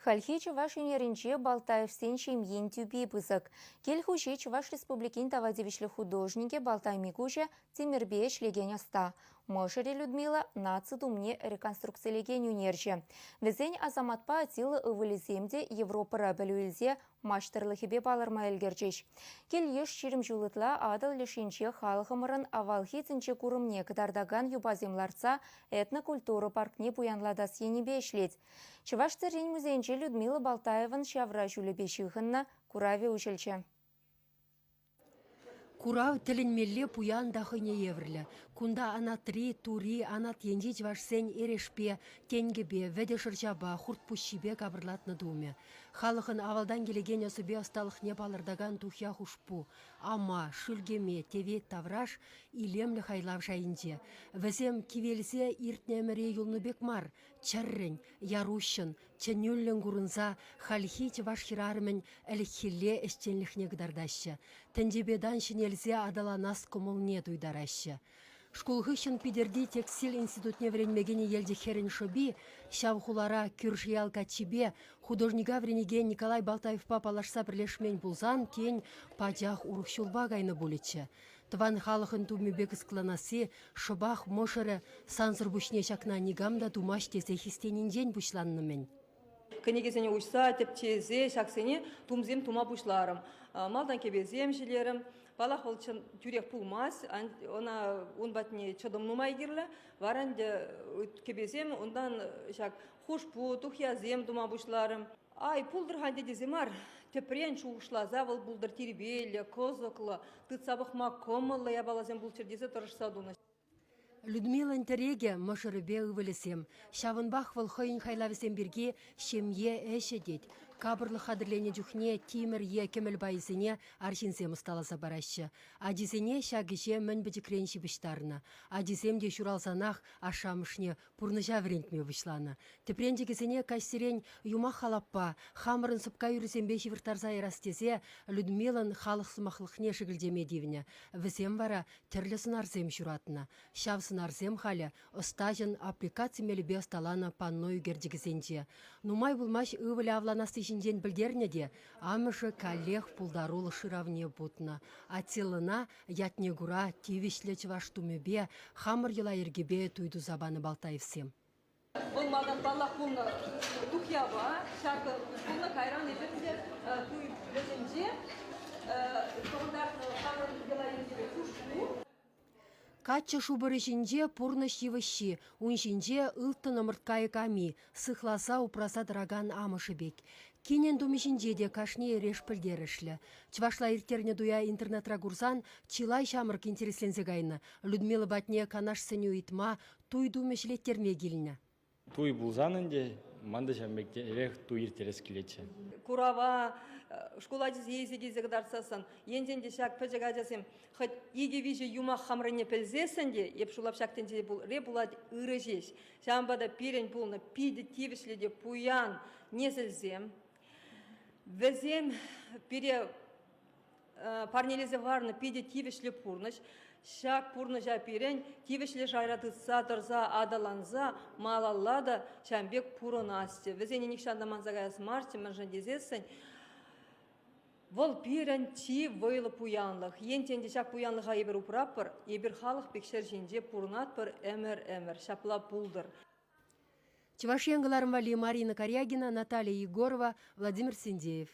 Хальхи чӑваш ӳнерӗнче Балтаевсен ҫемйин тӳпи пысӑк. Кил хуҫи Чӑваш Республикин тава тивӗҫлӗ художникӗ Балтай Микуҫӗ тимӗрпе ӗҫлекен ӑста. Мӑшӑрӗ Людмила наци тумне реконструкцилекен ӳнерҫӗ. Вӗсен Асаматпа Атила ывӑлӗсем те Европӑра пӗлӳ илсе маҫтӑрлӑхӗпе палӑрма ӗлкӗрчӗҫ. Кил-йыш 20 ҫул ытла Атӑл леш енче халӑхӑмӑрӑн авалхи тӗнче курӑмне кӑтартакан юпасем лартса этнокультура паркне пуянлатас енӗпе ӗҫлет. Чӑваш тӗррин музейӗнче Людмила Балтаевӑн ҫавра ҫулӗпе ҫыхӑннӑ куравӗ уҫӑлчӗ. Курав тӗлӗнмелле пуян та хӑйне евӗрлӗ. Кунта анатри, тури, анат енчи чӑвашсен эрешпе, тенкӗпе, вӗтӗ шӑрҫапа, хуртпуҫҫипе капӑрлатнӑ тумӗ. Халӑхӑн авалтан килекен ӑсӗпе ӑсталӑхне палӑртакан тухья-хушпу, ама, шӳлкеме, тевет тавраш илемлӗ хайлав шайӗнче. Вӗсем кивелсе иртнӗ ӗмӗре юлнӑ пек мар, чӗррӗн, яр-уҫҫӑн, чӗнӳллӗн курӑнса хальхи чӑваш хӗрарӑмӗн ӗлӗкхилле ӗҫченлӗхне кӑтартаҫҫӗ, тӗнчепе тан ҫӗнелсе аталанас кӑмӑлне туйтараҫҫӗ. Шкул хыҫҫӑн Питӗрти текстиль институтне вӗренме кӗнӗ Елчӗк хӗрӗн шӑпи ҫав хулара кӳршӗ ял каччипе художника вӗренекен Николай Балтаевпа паллашса пӗрлешмен пулсан, тен, пачах урӑх ҫулпа кайнӑ пулӗччӗ. Тӑван халӑхӑн тумӗпе кӑсӑкланасси шӑпах мӑшӑрӗ сансӑр пуҫне ҫакна никам та тумасть тесе хистенинчен пуҫланнӑ-мӗн. Кӗнекесене уҫса, тӗпчесе ҫаксене тумсем тума пуҫларӑм. Малтан кӗпесем ҫӗлерӗм. Паллах, вӑл чӑн тӳрех пулмасть, ӑна ун патне чӑтӑм нумай кирлӗ. Вара ӗнтӗ кӗпесем, унтан ҫак хушпу, тухьясем тума пуҫларӑм. Ай, пултӑр-ха ӗнтӗ тесе мар, тӗпрен шухӑшласа вӑл пултӑр тирпейлӗ, кӑсӑклӑ, тытса пӑхма кӑмӑллӑ япаласем пулччӑр тесе тӑрӑшса тунӑ. Людмилӑн тӗрекӗ мӑшӑрӗпе ывӑлӗсем. Ҫавӑнпах вӑл хӑйӗн хайлавӗсем пирки ҫемье ӗҫӗ тет. Капӑрлӑх хатӗрленӗ чухне тимӗр е кӗмӗл пайӗсене арҫынсем ӑсталаса параҫҫӗ. Ачисене ҫак ӗҫе мӗн пӗчӗкрен ҫыпӑҫтарнӑ. Ачисем те ҫуралсанах ашшӗ-амӑшне пурнӑҫа вӗрентме пуҫланӑ. Тӗпренчӗкӗсене каҫсерен юмах-халаппа, хамӑрӑн сӑпка юррисемпе ҫывӑрттарса ярас тесе Людмилӑн халӑх сӑмахлӑхне шӗкӗлчеме тивнӗ. Вӗсем вара тӗрлӗ сӑнарсем ҫуратнӑ. Ҫав сӑнарсем халӗ ӑстаҫӑн аппликаци мелӗпе ӑсталанӑ панно ӳкерчӗкӗсенче. Нумай пулмасть ывӑлӗ авланасси ҫинчен пӗлтернӗ те амӑшӗ каллех пултарулӑх шыравне путнӑ. Атиллӑна Ятне кура тивӗҫлӗ чӑваш тумӗпе, хамӑр йӑла-йӗркепе туй туса панӑ Балтаевсем. Вӑл малтан паллах пулнӑ тухьяпа, ҫакӑ пулнӑ кайран эпир те туй вӗҫӗнче тӑхӑнтартнӑ хамӑр йӑла-йӗркепе хушпу. Каччӑ шупӑрӗ ҫинче пурнӑҫ йывӑҫҫи, ун ҫинче ылтӑн ӑмӑрткайӑк ами, сыхласа упраса тӑракан амӑшӗ пек. Кинӗн тумӗ ҫинче те кашни эреш пӗлтерӗшлӗ. Чӑвашла ирттернӗ туя интернетра курсан чылай ҫамрӑк интересленсе кайнӑ. Людмила патне канаш-сӗнӳ ыйтма, туй тумӗ ҫӗлеттерме килнӗ. Туй пулсан ӗнтӗ ман та ҫавӑн пек туй ирттерес килетчӗ. Курава шкул ачисене илсе килсе кӑтартсассӑн, енчен те ҫак пӗчӗк ачасем хӑть икӗ-виҫӗ юмах хамӑрӑнне пӗлсессӗн те, эп шулап ҫак тӗнчере пулать ырӑ ҫеҫ. Ҫавӑнпа та пирӗн пулнӑ питӗ тивӗҫлӗ те пуян несӗлсем. Вӗсем пире парнелесе хӑварнӑ питӗ тивӗҫлӗ пурнӑҫ. Ҫак пурнӑҫа пирӗн тивӗҫлӗ шайра тытса тӑрса аталанса малалла та ҫавӑн пек пурӑнасчӗ. Вӗсене нихҫан та манса каяс марччӗ, мӗншӗн тесессӗн вӑл пирӗн чи вӑйлӑ пуянлӑх. Енчен те ҫак пуянлӑха эпир упратпӑр, эпир халӑх пек ҫӗр ҫинче пурӑнатпӑр ӗмӗр-ӗмӗр. Ҫапла пултӑр. Чӑваш Ен кӑларӑм валли Марина Карягина, Наталья Егорова, Владимир Синдеев.